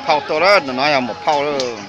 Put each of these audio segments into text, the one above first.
Phauj tuaj lawm, tus no yog muam phauj lawm.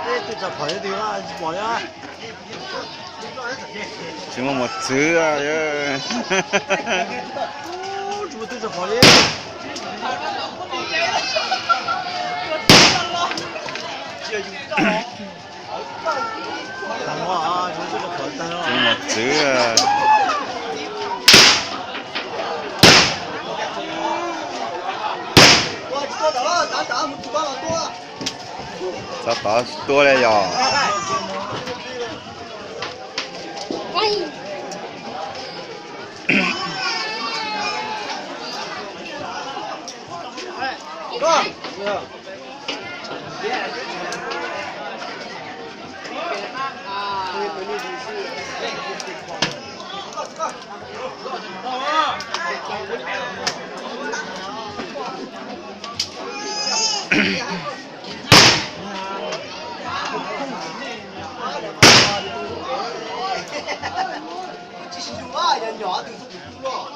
Twb tso phom, tsis pom li. Tsis muaj mos txwv. Twb tso phom li. Tsis muaj mos txwv. Txog tod tua li yog.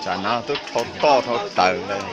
Tsam no twb dhau toj dhau taws lawm.